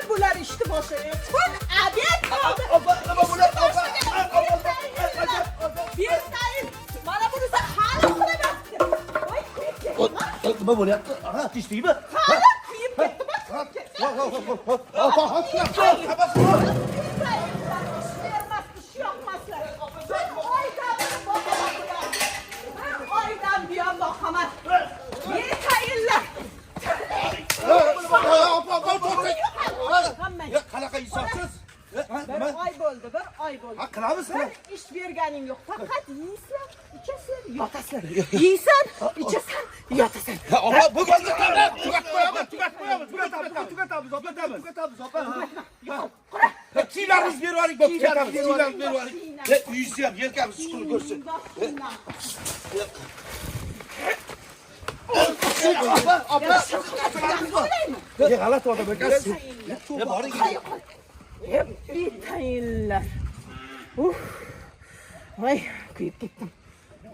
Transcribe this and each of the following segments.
Bular ishni boshlagan. Kun obed bo'ldi. Opa, nima bo'lyapti? Opa, Bersayin. Mana bunisi hali uxlamayapti. Voy, kuyib ketdi. Nima bo'lyapti? Ha, tinchdikmi? Hali kuyib ketdi. Opa, Ish bermas, ish yoqmaslar. Bir oydan beri boqaman bularni. Bir oydan buyon boqaman. Betayinlar. Qanaqa insonsiz? Bir oy bo'ldi, bir oy bo'ldi. Ha, qilamiz, Bir ish berganing yo'q. Faqat yeysan, ichasan, yotasan. Yeysan, ichasan, yotasan. Opa, bu tugatib qo'yamiz, tugatib qo'yamiz, tugatamiz, opa, tugatamiz, opa. Kiyimlarimizni berib yuboring, bo'pti, ketamiz, kiyimlarimizni berib yuboring. Uyingizni ham, yelkamiz chuqur ko'rsin. Opa, opa, g'alati odam ekansiz. Boring. Betayinlar. Uf. Voy, kuyib ketdim.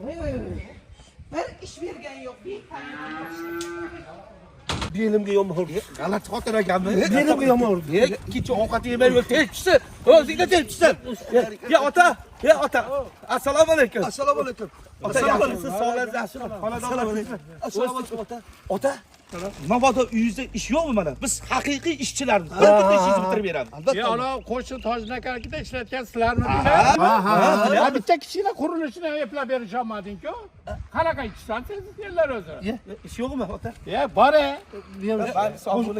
Voy, voy, voy. Bir ish bergan yo'q, betayinlar. Belimga yomon urdi. G'alati xotin ekanmi? Belimga yomon urdi. Kecha ovqat yemay yo'l tez tushsin. O'zingda tez tushsin. Ya ota, ya ota. Assalomu alaykum. Assalomu alaykum. Ota, yaxshimisiz? Sog'ligingiz yaxshimi? Assalomu alaykum. Assalomu alaykum ota. Ota, mabodo uyingizda ish yo'qmi mana? Biz haqiqiy ishchilarmiz. Bir kunda ishingizni bitirib beramiz. Albatta. Ya ana qo'shni Tojnakanikida ishlatgan sizlarmi? Ha, bitta kichkina qurilishini eplab berisholmading-ku. Qanaqa ishchisan sen sizlar o'zi? Ish yo'qmi ota? Ya bor e.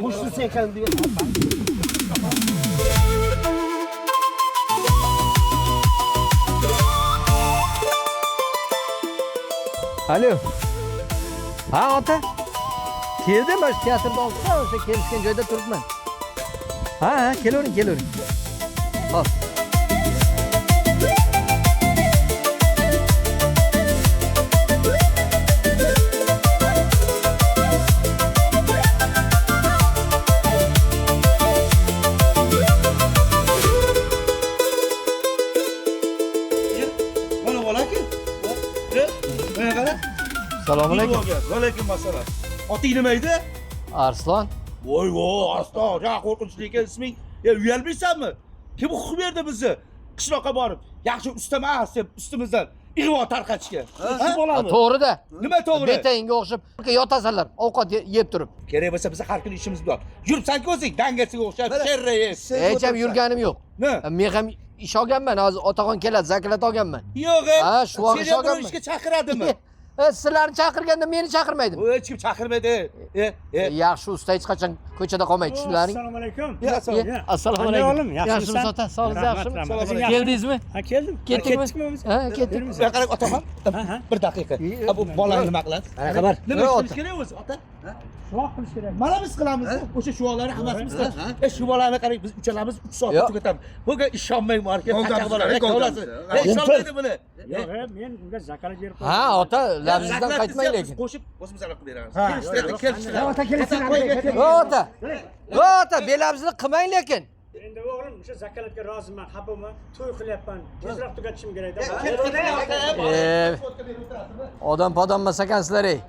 Qo'shnisi ekan degan. Alo. Ha ota. Keldim, mana shu teatrda oldida, o'sha kelishgan joyda turibman. Ha, ha, kelavering, kelavering. Hop. Mana bola-ku. Mana qara. Assalomu alaykum. Va alaykum assalom. Oting nima edi? Arslon. Voy voy, Arslon, ja qo'rqinchli ekan isming. Ya uyalmaysanmi? Kim huquq berdi bizni qishloqqa borib, yaxshi ustamas deb ustimizdan ig'vo tarqatishga? Shu bolami? To'g'ri-da. Nima to'g'ri? Betayinga o'xshab yotasanlar, ovqat yeb turib. Kerak bo'lsa bizni har kuni ishimiz bor. Yuribsan-ku o'zing dangasiga o'xshab sherrayib. Hech ham yurganim yo'q. Ne? Men ham ish olganman, hozir otaxon keladi, zaklat olganman. Yo'q. Ha, shu vaqt Seni ish birov olganman. ishga chaqiradimi? Sizlarni chaqirganda meni chaqirmaydimi? U hech kim chaqirmaydi. Yaxshi usta hech qachon ko'chada qolmaydi, tushunlaring? Assalomu alaykum. Assalomu Qanday alaykum. o'g'lim, yaxshimisan? Yaxshimisiz ota? Sog'ligingiz Rahmat, yaxshimi? rahmat. O'zing yaxshimi? Keldingizmi? Ha, keldim. Ketdikmi? Ketdikmi biz? Ha, ketdik. Ya qarang otaxon, bir daqiqa. Ha, bu bolani nima qiladi? Qanaqa xabar? Nima ish qilish kerak o'zi, ota? Shuvoq qilish kerak. Mana biz qilamiz, o'sha shuvolarni hammasini biz qilamiz. Shu bolani qarang, biz uchalamiz 3 soatda tugatamiz. Bunga ishonmang borki, qachon bola, kavlasi. Ishonmaydi buni. Yo'q, men unga zakalat berib qo'ydim. Ha, ota, labzingizdan qaytmang lekin. Qo'shib o'zimiz anaqa qilib beramiz. Kelishtiradi, Ota kelishtiradi. Ota. Ota, belabzini qilmang lekin. Endi o'g'lim, o'sha zakalatga roziman, xafa bo'lma. To'y qilyapman. Tezroq tugatishim kerak. Odam podonmas ekansizlar ey.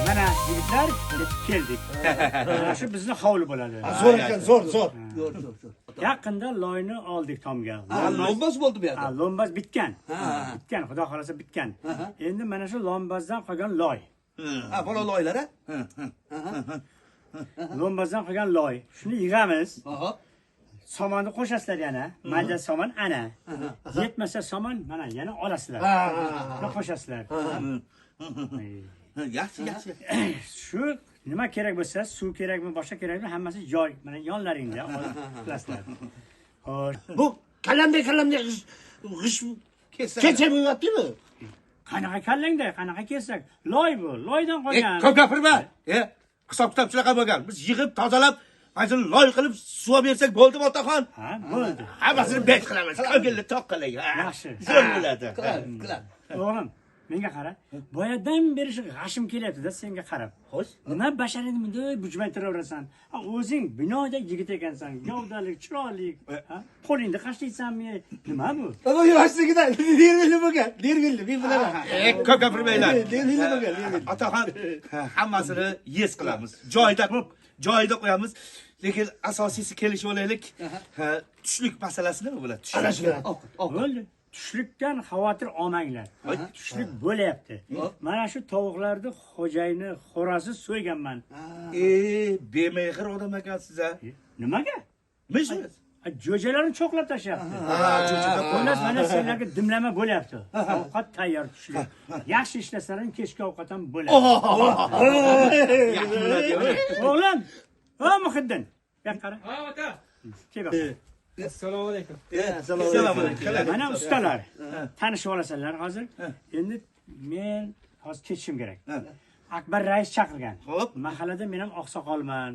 Mana yigitlar, yetib keldik. Mana shu bizni hovli bo'ladi. Zo'r ekan, zo'r, zo'r. Yaqinda loyni oldik tomga. Lombaz bo'ldi bu yerda. Ha, lombaz bitgan. Bitgan, xudo xolasa bitgan. Endi mana shu lombazdan qolgan loy. Ha, bola loylar, ha? Lombazdan qolgan loy. Shuni yig'amiz. Aha. Somonni qo'shasizlar yana. Mayda somon ana. Yetmasa somon mana yana olasizlar. Shuni qo'shasizlar. Yaxshi, yaxshi. Shu nima kerak bo'lsa, suv kerakmi, boshqa kerakmi, hammasi joy. Mana yonlaringda olib qilasizlar. Xo'sh. Bu kallamday g'ish kecha bo'lyaptimi? Qanaqa kallangda, qanaqa kesak? Loy bu, loydan qolgan. Ko'p gapirma. Hisob kitob shunaqa bo'lgan. Biz yig'ib, tozalab, mana loy qilib suv bersak bo'ldimi, otaxon? Ha, bo'ldi. Hammasini bet qilamiz. Ko'ngilni to'q qiling. Yaxshi. Zo'r bo'ladi. Qilamiz. O'g'lim, menga qara. Boyadan beri shu g'ashim kelyapti-da senga qarab. Xo'sh. Nima basharingni bunday bujmaytiraverasan? Ha, o'zing binoda yigit ekansan, gavdalik, chiroyli, ha? Qo'lingni qashlaysanmi? Nima bu? Bu yoshligida nervili bo'lgan, nervili, men bilaman. Ko'p gapirmanglar. Nervili bo'lgan, nervili. Otaxon, hammasini yes qilamiz. Joyida joyida qo'yamiz. Lekin asosiysi kelishib olaylik. Tushlik masalasi nima bo'ladi? Ana Tushlik. shuni. Bo'ldi. Tushlikdan xavotir olmanglar. Tushlik bo'lyapti. Mana shu tovuqlarni xo'jayini, xo'rozi so'yganman. Bemehr odam ekansiz a. Nimaga? Nima ishlaysiz? Jo'jalarni cho'qlab tashlayapti. Ha, jo'jalar. Xullas, mana senlarga dimlama bo'lyapti. Ovqat tayyor tushlik. Yaxshi ishlasalar kechki ovqat ham bo'ladi. Yaxshi bo'ladi. O'g'lim, o Muhiddin. Bu yoqqa qara. Ha, ota. Kel bu yoqqa. Assalomu alaykum. Assalomu alaykum. Mana ustalar. Tanishib olasanlar hozir. Endi men hozir ketishim kerak. Akbar rais chaqirgan. Xo'p. Mahallada men ham oqsoqolman.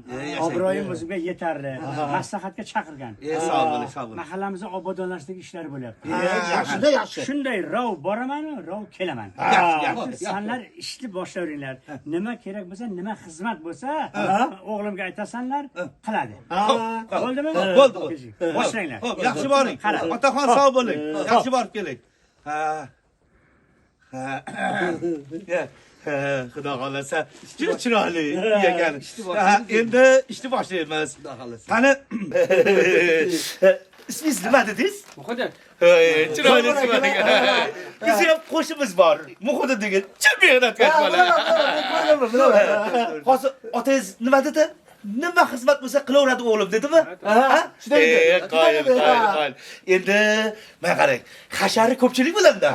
Obro'yim o'zimga yetarli. Maslahatga chaqirgan. Sog' bo'ling, sog' bo'ling. Mahallamizni obodonlashtirish ishlari bo'lyapti. Yaxshi-da, yaxshi. Shunday rov boraman, rov kelaman. Yaxshi, yaxshi. Sanlar ishni boshlayveringlar. Nima kerak bo'lsa, nima xizmat bo'lsa, o'g'limga aytasanlar, qiladi. Bo'ldimi? Bo'ldi. Boshlanglar. Xo'p, yaxshi boring. Qara. Otaxon sog' bo'ling. Yaxshi borib keling. Ha. Ha. Xudo xolasa, juda chiroyli ekan. Endi ishni boshlaymiz. Xudo xolasa. Qani ismingiz nima dedingiz? Muhiddin. Chiroyli ism ekan. Biz ham qo'shimiz bor. Muhiddin degan chin mehnatkash bola. Hozir otangiz nima dedi? Nima xizmat bo'lsa qilaveradi o'g'lim dedimi? Ha? Shunday dedi. Qoyil, qoyil, qoyil. Endi mana qarang, hashari ko'pchilik bo'ladi-da.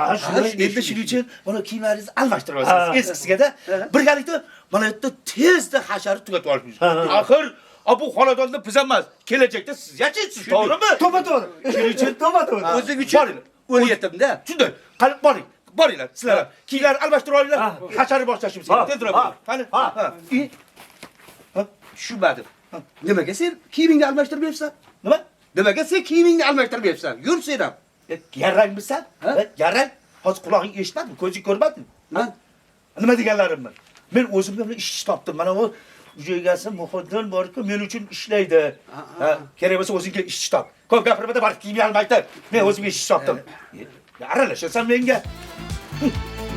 Endi shuning uchun mana kiyimlaringizni almashtirib olasiz. Eskisiga-da birgalikda mana yerda tezda hashari tugatib olishimiz. Axir bu xonadonda biz emas, kelajakda siz yashaysiz, to'g'rimi? To'g'ri. Shuning uchun to'g'ri. O'zing uchun O'lyatimda. Shunday, qani boring. Boringlar, sizlar ham kiyimlarni almashtirib olinglar, hashari boshlashimiz kerak. Tezroq bo'ling. Qani? Ha. Tushunmadim. Nimaga sen kiyimingni almashtirmayapsan? Nima? Nimaga sen kiyimingni almashtirmayapsan? Yur sen ham. Yarangmisan? Yarang. Hozir qulog'ing eshitmadimi? Ko'zing ko'rmadimi? Nima deganlarimni? Men o'zimga bir ish topdim. Mana u uy egasi Muhiddin bor-ku, men uchun ishlaydi. Ha, kerak bo'lsa o'zingga ishchi top. Ko'p gapirmada borib kiyimni almashtir. Men o'zimga ishchi topdim. Aralashasan menga.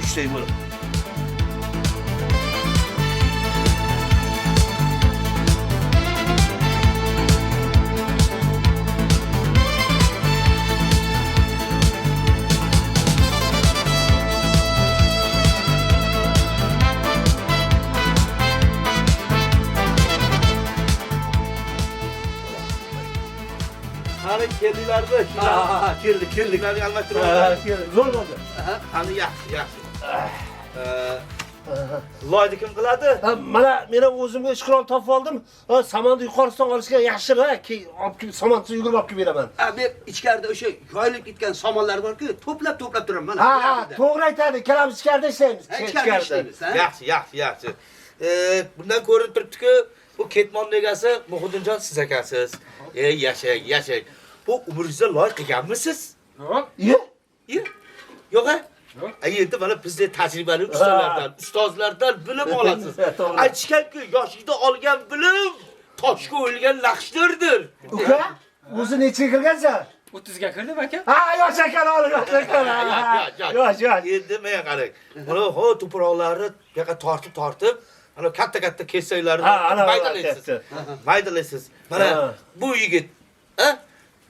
Ishlay bo'lib. Qani keldinglarmi? Ha, keldik, keldik. Kiyimlarni almashtirib olinglar. Zo'r bo'ldi. Qani yaxshi, yaxshi. Loyni kim qiladi? Mana men ham o'zimga ish qurol topib oldim. Samonni yuqorisidan olishga yaxshiroq, olib kelib samonsiz yugurib olib kelib beraman. Men ichkarida o'sha yoyilib ketgan somonlar bor-ku, to'plab-to'plab turaman mana. Ha, to'g'ri aytadi. Ikkalamiz ichkarida ishlaymiz. Ichkarida ishlaymiz, ha? Yaxshi, yaxshi, yaxshi. Bundan ko'rinib turibdi-ku, bu ketmon egasi Muhiddinjon siz ekansiz. Yashang, yashang. Bu umringizda loy qilganmisiz? Yo'q. Yo'q-a? Endi mana bizni tajribali ustalardan, ustozlardan bilim olasiz. Aytishganki, yoshlikda olgan bilim toshga o'yilgan naqshlardir. Uka, o'zi nechiga kirgansan? 30 ga kirdim aka. Ha, yosh ekan, olim, yosh ekan. Yosh, yosh. Endi menga qarang. Mana ho tuproqlarni bu yoqqa tortib-tortib, mana katta-katta kesaklarni maydalaysiz. Maydalaysiz. Mana bu yigit, ha?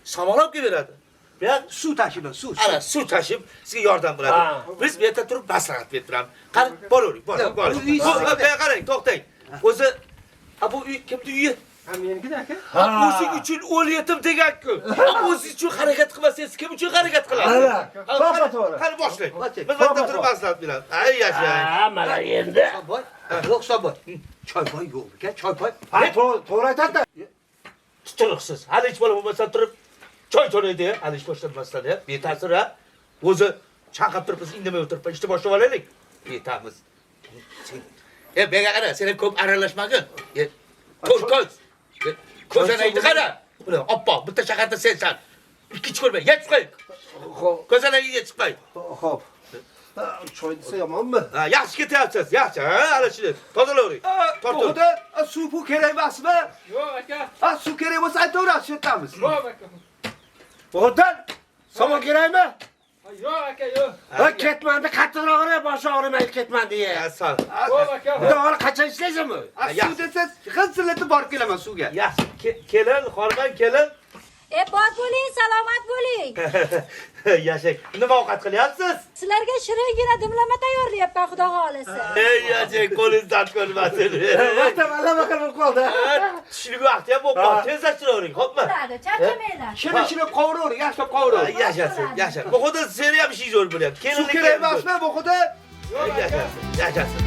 Somon olib kelib beradi. Bu yoq Suv tashiyman, suv. Ana suv tashib sizga yordam qiladi. Biz bu yerda turib maslahat berib turamiz. Qani, boravering, boring, boring. Bu qarang, to'xtang. O'zi bu uy kimning uyi? Ha, menikida aka. O'zing uchun o'lyatim degan-ku. O'zingiz uchun harakat qilmasangiz, kim uchun harakat qilasiz? To'g'ri, to'g'ri. Qani boshlang. Biz bu yerda turib maslahat beramiz. Ay, yashang. Ha, mana endi. Hisobboy, yo'q Hisobboy. Choypoy yo'q ekan, choypoy. Ha, to'g'ri aytadi. Tutiliqsiz. Hali hech bola bo'lmasa turib choy so'raydi, hali hech boshlanmasdan, beta'sir, ha. O'zi Chanqab turibmiz, indamay o'tiribman. Ishni boshlab olaylik. Yetamiz. E, menga qara, sen ham ko'p aralashmagin. E, ko'z ko'z. E, ko'zanangni qara. Ular oppoq, bitta shaharda sensan. Ikkinchi ko'rmay, yetib qo'y. Xo'p, Ko'zanangga yetib qo'y. xo'p. Choy desa yomonmi? Ha, yaxshi ketyapsiz, yaxshi. Ha, ana shuni tozalavering. Tortib. Buxda suv bu kerak emasmi? Yo'q aka. Ha, suv kerak bo'lsa aytaverasiz, shu yerdamiz. Yo'q aka. Buxda, somon kerakmi? Yo'q aka, yo'q. Ha, ketmanda qattiqroq ura, boshi og'rimaydi ketman deya. Ha, sal. Yo'q aka. Xudo xohlasa qachon ishlaysanmi? Ha, suv desa g'izillatib borib kelaman suvga. Yaxshi. Kelin, xorman kelin. E bor bo'ling, salomat bo'ling. Yashang. Nima ovqat qilyapsiz? Sizlarga shiringina dimlama tayyorlayapman, xudo xolasa. Ey, yashang, qo'lingizdan ko'rmasin. Vaqtim allaqachon bo'lib qoldi. Tushlik vaqti ham bo'lib qoldi. Tezlashtiravering, xo'pmi? Bo'ladi, charchamanglar. Shirin shirin qovuraver, yaxshilab qovuraver. Yashasin, yashasin. Buxda seni ham ishing zo'r bo'lyapti. Suv kerak emasmi, Buxda? Yashasin, yashasin.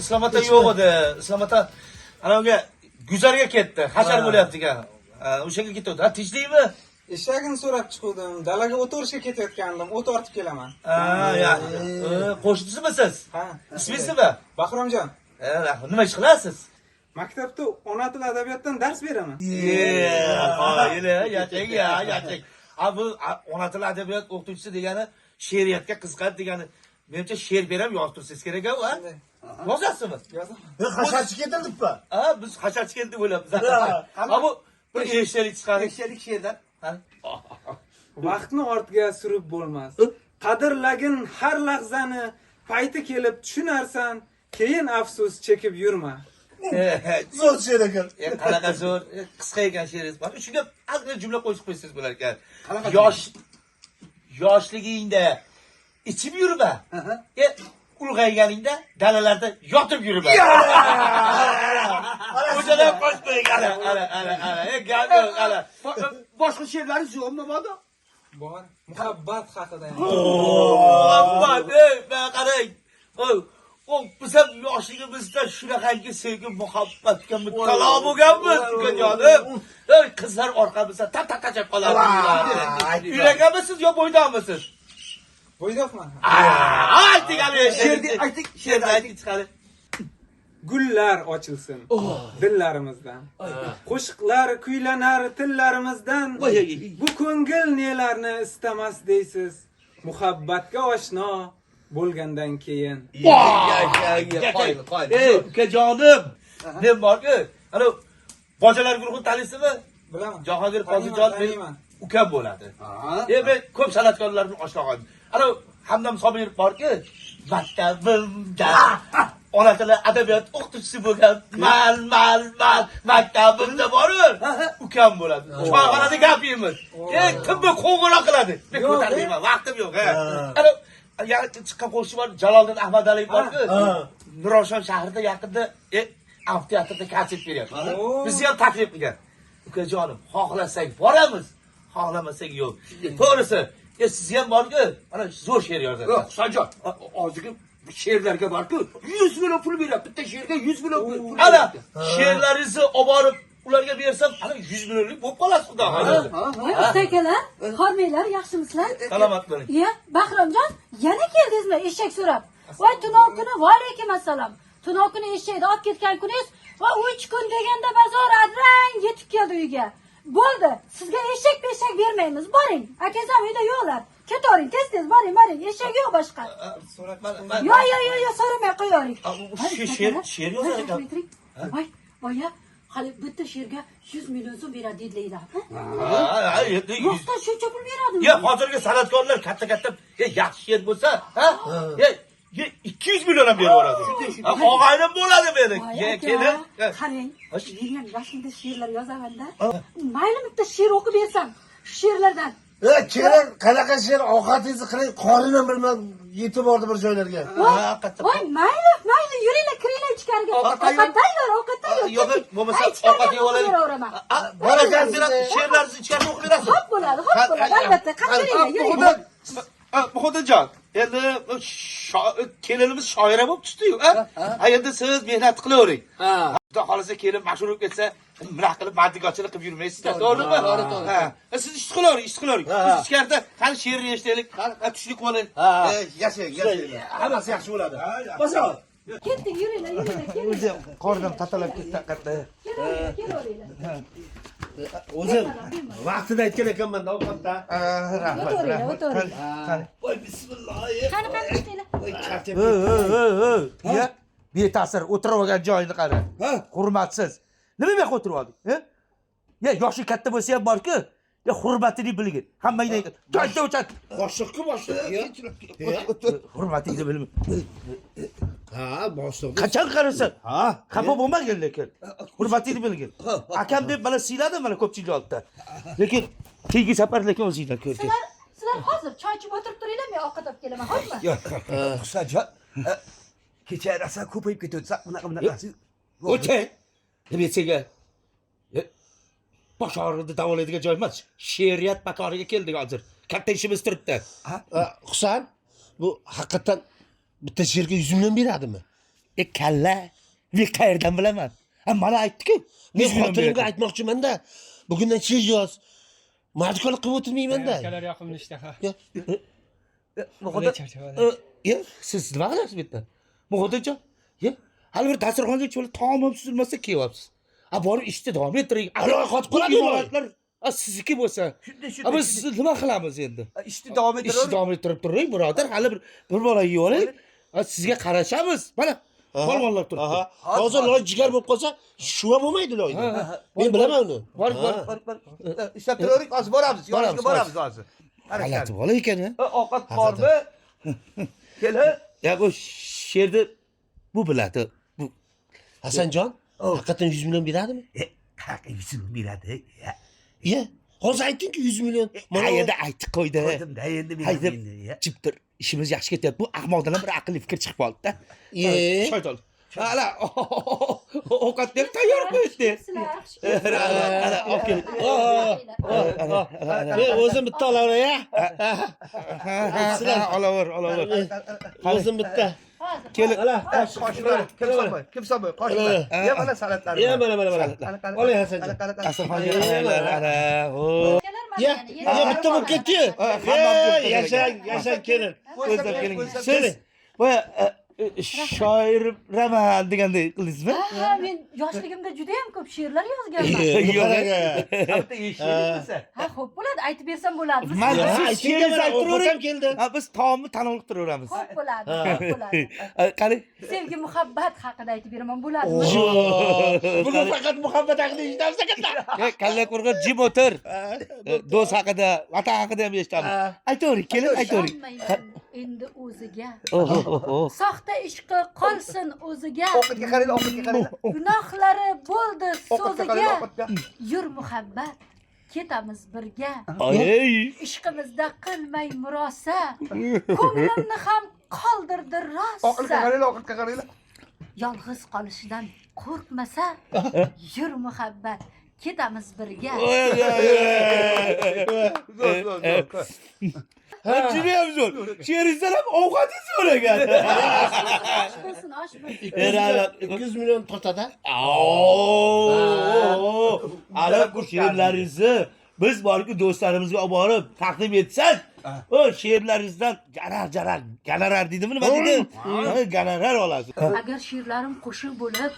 Islom ota yo'q edi. Islom ota ana unga guzarga ketdi. Hashar bo'lyapti ekan. O'shaga ketdi. Ha, tinchlikmi? Eshagini so'rab chiquvdim. Dalaga o't o'rishga ketayotgandim. O't ortib kelaman. Ha, yaxshi. Qo'shnisimisiz? Ha. Ismingiz nima? Bahromjon, Rahmat. Nima ish qilasiz? maktabda ona tili adabiyotdan dars beraman. Qoyil, yashang, ya, yashang. Ha, bu ona tili adabiyot o'qituvchisi degani she'riyatga qiziqadi degani. Menimcha she'r beram yozib tursangiz kerak a, ha? Yozasizmi? Yozaman. Hasharchi ketildi-ku. Ha, biz hasharchi keldi deb o'ylabmiz. Ha, bu bir eshalik chiqadi. Eshalik she'rdan. Ha? Vaqtni ortga surib bo'lmas. Qadrlagin har lahzani, payti kelib tushunarsan, keyin afsus chekib yurma. Zo'r she'r ekan. Qanaqa zo'r, qisqa ekan she'ringiz. Mana shunga ozgina jumla qo'shib qo'ysangiz bo'lar ekan. Yoshligingda ichib yurma. Ulg'ayganingda dalalarda yotib yurma. O'shadan qo'shib qo'ying. Ana, ana, ana, ana. Gap yo'q, ana. Boshqa she'rlaringiz yo'qmi, bodo? Bor. Muhabbat haqida. Muhabbat, ey, mana qarang. Biz ham yoshligimizda shunaqangi sevgi muhabbatga mubtalo bo'lganmiz, ukajonim. Ey, qizlar orqamizda tap tap tashab qoladi. Uylanganmisiz yo bo'ydoqmisiz? Bo'ydoqman. Ayting, She'rni ayting, she'rni ayting chiqadi. Gullar ochilsin dillarimizdan. Qo'shiqlar kuylanar tillarimizdan. Bu ko'ngil nelarni istamas deysiz. Muhabbatga oshno bo'lgandan keyin. Qoyil, qoyil. Ey, ukajonim. Men borku, ana bojalar guruhini taniysizmi? Bilaman. Jahongir Poziljon Taniyman. ukam bo'ladi. Men ko'p san'atkorlarni oshnog'im. Ana Hamdam Sobirov borku, maktabimda ona tili adabiyot o'qituvchisi bo'lgan. Mal, mal, mal maktabimda boru ukam bo'ladi. Choyxonada gap yeymiz. Kimni qo'ng'iroq qiladi? Men ko'tarmayman, vaqtim yo'q. Ana yana chiqqan qo'shiqchi bor, Jaloliddin Ahmadaliyev borku. Nurafshon shahrida yaqinda amfiteatrda konsert beryapti. Bizni ham taklif qilgan. Ukajonim, xohlasak boramiz, xohlamasak yo'q. To'g'risi, siz ham borku, mana zo'r she'r yozasiz. Yo'q, Husanjon, hozirgi she'rlarga borku, 100 million pul beryapti. Bitta she'rga 100 million pul Ana beryapti. she'rlaringizni olib borib ularga bersam, ana 100 millionlik bo'lib qolasiz, xudo xohlasa. Voy usta akalar, hormanglar, yaxshimisizlar? Salomat bo'ling. Iya, Bahromjon, yana keldingizmi eshak so'rab? Voy tunov kuni, va alaykum assalom. Tunov kuni eshakni olib ketgan kuningiz va 3 kun deganda bozor adrang yetib keldi uyga. Bo'ldi, sizga eshak peshak bermaymiz. Boring, akangiz ham uyda yo'qlar. Ketavering, tez-tez boring, boring. Eshak yo'q boshqa. Yo, yo, yo, yo, so'ramay qo'yavering. She'r yozar ekan. Voy, voy, hali bitta she'rga 100 million so'm beradi dedilar. Ha, endi Rostdan shuncha pul beradimi? Ya hozirgi san'atkorlar katta-katta yaxshi she'r bo'lsa, ha? 200 million ham berib yuboradi. Og'aynim bo'ladi meni. Kelin. Qarang, men ham yoshimda she'rlar yozaman-da. Mayli bitta she'r o'qib bersam, she'rlardan. Kelin, qanaqa she'r, ovqatingizni qiling, qorinim bilmam yetib bordi bir joylarga. Voy, mayli, mayli, yuringlar, kiringlar ichkariga. Ovqat tayyor, ovqat tayyor. Yo'q, bo'lmasa ovqat yeb olaylik. Bor ekan, She'rlaringizni ichkarida o'qib berasiz. Xo'p bo'ladi, xo'p bo'ladi, albatta. Qachiringlar, yuringlar. Muhitdinjon, endi kelinimiz shoira bo'lib tushdi-yu, ha? Ha, endi siz mehnat qilavering. Ha. Xudo xolasa kelin mashhur bo'lib ketsa, bunaqa qilib mardikorchilik qilib yurmaysiz-da, to'g'rimi? To'g'ri, to'g'ri. Ha. Siz ish qilavering, ish qilavering. Ha. Biz ichkarida qani she'rni eshitaylik, tushlik olaylik. Ha. Yashang, yashang. Hammasi yaxshi bo'ladi. Bosar. Ketdik, yuringlar, yuringlar, kelinglar. O'zi qornim tatalab ketdi haqiqatda. Kelaveringlar, kelaveringlar. O'zim vaqtida aytgan ekanman ovqatda. Rahmat. O'tiringlar, o'tiringlar. Voy bismillah. Qani, qani chiqinglar. Voy charchab Ey, ey, ey, ey. Ya, beta'sir o'tirib olgan joyini qara. Ha? Hurmatsiz. Nima bu yoqqa o'tirib olding? Ha? Ya yoshi katta bo'lsa ham borku, ya hurmatini bilgin. Hammaga aytadi. Joyda o'chat. Boshliqku boshliq. Hurmatingni bilma. Ha, boshliq. Qachon qarasan? Ha. Xafa bo'lmagin lekin. Hurmatingni bilgin. Akam deb mana siyladi mana ko'pchilik oldida. Lekin keyingi safar lekin o'zingdan ko'rgin. Sizlar hozir choy ichib o'tirib turinglar, men ovqat olib kelaman, xo'pmi? Husanjon, kecha rosa ko'payib ketayotsa, bunaqa bunaqasi. O'chay. Nima senga? Bosh og'rig'ini davolaydigan joy emas. She'riyat makoniga keldik hozir. Katta ishimiz turibdi. Husan, bu haqiqatdan bitta she'rga 100 million beradimi? Kalla, men qayerdan bilaman? Ha, mana aytdi-ku. Men 100 million xotinimga beradi. aytmoqchiman-da. Bugundan she'r yoz. Mardikorlik qilib o'tirmayman-da. Akalar yoqimli ishtaha. Muhitdin, siz nima qilasiz bu yerda? Muhitdinjon, ya, hali bir dasturxonga cho'la taom ham suzilmasa kelyapsiz. A borib ishni davom ettiring. Aloy qotib qoladi imoratlar sizniki bo'lsa. Shunday, A shunday. biz nima qilamiz endi? Ishni davom Ishni ettiraver. davom ettirib turing, birodar. Hali bir bola yeyib oling. Sizga qarashamiz. Mana polvonlar turibdi. Aha. Hozir loy jigar bo'lib qolsa, shuva bo'lmaydi loyda. Men bilaman uni. Bor, bor. Bor, bor. Ishlab turavering, hozir boramiz. Yoningizga boramiz hozir. G'alati bola ekan, ha? Ovqat bormi? Kelin. Ya bu she'rni bu biladi. Bu Hasanjon, haqiqatdan 100 million beradimi? haq 100 million beradi. Ya. Iya. Hozir aytding-ku 100 million. Mana Qayerda aytib qo'ydi. Qo'ydim-da endi men Hayda, endi. Ya. chipdir. Ishimiz yaxshi ketyapti. Bu ahmoqdan ham bir aqlli fikr chiqib qoldi-da. Ye. Shayton. Ala, ovqatni ham tayyor qo'yibdi. Sizlar yaxshi. Ana, olib keling. Men o'zim bitta olaver ya. Sizlar olaver, olaver. O'zim bitta. Hozir. Kelin. Ala, Qoshiqlar, kim solmay? Kim solmay? Qoshiqlar. Ya mana salatlar. Ya mana mana mana. Oling Hasanjon. Dasturxonga qaranglar, ana. ho. Akalar mana Ya, yana ya bitta bo'lib ketdi-yu. Hammamiz Ya, Yashang, yashang kelin. Ko'zlab keling. Siz Siz boya shoiraman deganday qildingizmi? Ha, men yoshligimda juda ham ko'p she'rlar yozganman. Bitta eshitdik desa. Ha, xo'p bo'ladi, aytib bersam bo'ladimi? Mayli, Ya, siz ayting she'ringizni mana, aytib ovqat ham turavering. keldi. Ha, biz taomni tanovul qilib turaveramiz. Xo'p bo'ladi, xo'p bo'ladi. Qani? Sevgi, muhabbat haqida aytib beraman, bo'ladimi? Bugun faqat muhabbat haqida eshitamiz katta. Kalla qo'rg'ir jim o'tir. Do'st haqida, vatan haqida ham eshitamiz. Aytavering, kelin, aytavering. Ishonmayman endi o'ziga. Oh, oh, oh. Soxta ishqi qolsin o'ziga. Ovqatga qaranglar, ovqatga qaranglar. Gunohlari bo'ldi Ovqatga so'ziga. qaranglar, ovqatga. Yur muhabbat, ketamiz birga. Ay. Ishqimizda qilmay murosa. Ko'nglimni ham qoldirdi Ovqatga rosa. qaranglar, ovqatga qaranglar. Yolg'iz qolishidan qo'rqmasa, yur muhabbat, ketamiz birga. Zo'r, zo'r, zo'r. Juda ham zo'r. She'ringizdan ham ovqatingiz zo'r ekan. Osh bo'lsin, osh bo'lsin. 200 million tortadi. Ana bu she'rlaringizni biz borku do'stlarimizga olib borib taqdim etsak, o she'rlaringizdan jarar jarar gonorar deydimi nima deydi? Ha, gonorar olasiz. Agar she'rlarim qo'shiq bo'lib,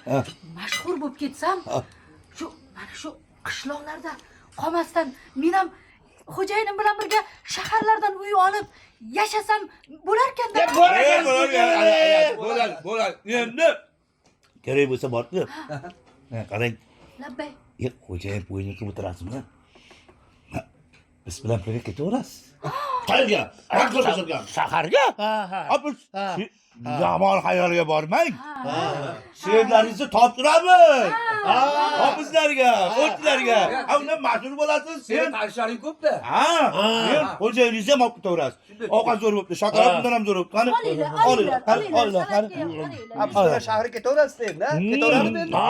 mashhur bo'lib ketsam, shu mana shu qishloqlarda qolmasdan men ham xo'jayinim bilan birga shaharlardan uy olib yashasam bo'larkan-da. Bo'ladi, bo'ladi. Endi kerak bo'lsa borku. Qarang, Labbay. Xo'jayin bo'yniga qilib o'tirasizmi? Biz bilan birga ketaverasiz. Qayerga? Qayerga? Shaharga? Ha, ha. Ha, biz yomon xayolga bormang. She'rlaringizni topshiramiz. Hofizlarga, o'tlarga. Ha, undan mashhur bo'lasiz. Sen Sen tanishlaring ko'p-da. ha, sen xo'jayiningizni ham olib ketaverasiz. Ovqat zo'r bo'libdi, shokolad bundan ham zo'r bo'libdi. Qani, Olinglar, olinglar, olinglar, qani, olinglar, olinglar, qani. salatga ham olinglar. Ha, biz bilan shaharga ketaverasiz endi, ha? Ketaveradimi endi? Ha,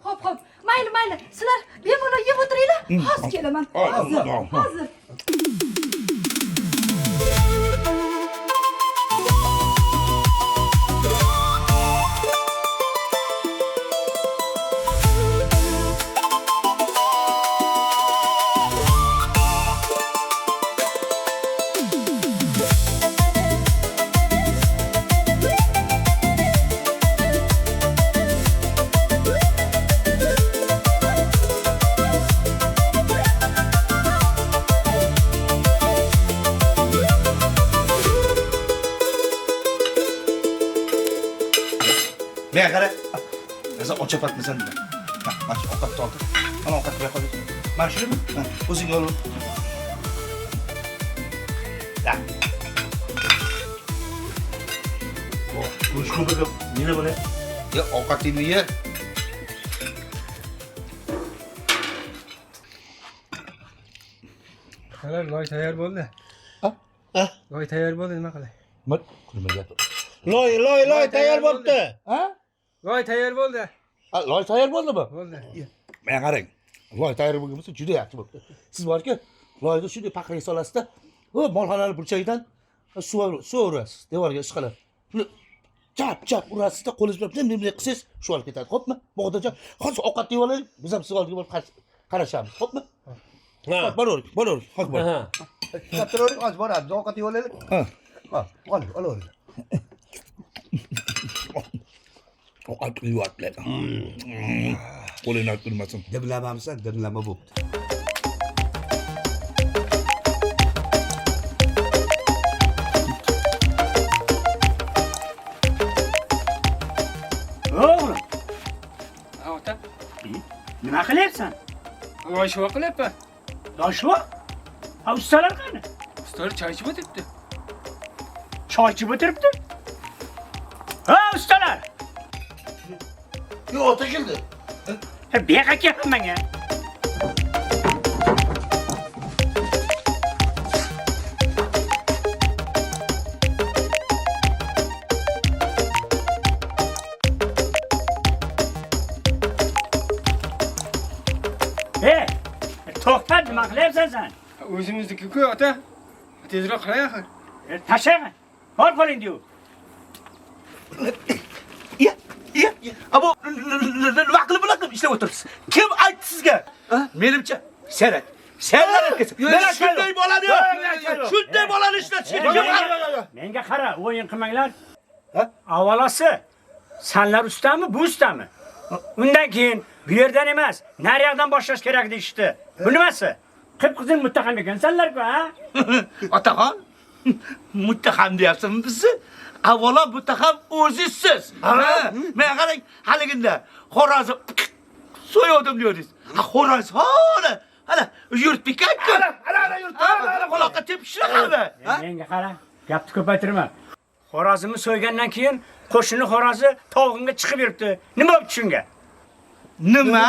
Xo'p, xo'p. Mayli, mayli. Sizlar bemalol yeb o'tiringlar. Hozir kelaman. Hozir, hozir. Menga qara. Esa ochapatmisan dedi. Mana shu ovqatni oldi. Mana ovqat qo'ya qol. Mana shunimi? O'zing ol. Da. Go'sht ko'pirib, nima buni? Ya ovqatingni ye. Qalar loy tayyor bo'ldi. Ha? Loy tayyor bo'ldi, nima qilay? Nima gap? Loy, loy, loy tayyor bo'pti. Ha? Loy tayyor bo'ldi. Ha, loy tayyor bo'ldimi? Bo'ldi. Menga qarang. Loy tayyor bo'lgan bo'lsa juda yaxshi bo'pti. Siz borki, loyni shunday paxraga solasizda, u molxonani burchagidan suv urasiz, devorga ishqalab. Shuni chap chap urasizda qo'lingiz bilan bunday qilsangiz shu olib ketadi, xo'pmi? Bog'dajon, hozir ovqat yeb olaylik, biz ham siz oldiga borib qarashamiz, xo'pmi? Ha. Boravering, boravering, hozir bor. Ha. Ishlab turavering, hozir boramiz, ovqat yeb olaylik. Ha. Ha, ol, olavering. Ovqat yeyaptilar. Qo'lingdan turmasin. Dimlamamsan, dimlama bo'pti. O'g'lim, Ha, ota. nima qilyapsan? Loy shuva qilyapman. Doshva? Ha, ustalar qani? Ustalar choy ichib o'tiribdi. Choy ichib o'tiribdi. Ha, ustalar! Yo, ota keldi. Ha, bu yoqqa kelma menga. Ey, to'xta, nima qilyapsan sen? O'zimizniki-ku, ota. Tezroq qilay axir. Tashla. Bor qo'lingni yuv. Ya, ya, ya. A bu nima qilib bunaqa qilib ishlab o'tiribsiz? Kim aytdi sizga? Menimcha, serak. Senlar aytgansan. Mana shunday bolani, shunday bolani ishlatish kerak. Menga qara, o'yin qilmanglar. Ha? Avvalosi sanlar ustami, bu ustami? Undan keyin bu yerdan emas, nariyoqdan boshlash kerak deyishdi. Bu nimasi? Qip-qizil muttaham ekansanlar-ku, ha? Otaxon, muttaham deyapsizmi bizni? Avvalo muttaham o'zingizsiz. Ha, menga qarang, haliginda xo'rozni so'yovdim deyordingiz. Ha, xo'roz hali, hali yurtdi-ku. Ana, ana yurtdi. Ha, quloqqa tepish shunaqami? Menga qara, gapni ko'paytirma. Xo'rozimni so'ygandan keyin qo'shini xo'rozi tovug'imga chiqib yuribdi. Nima bo'pti shunga? Nima?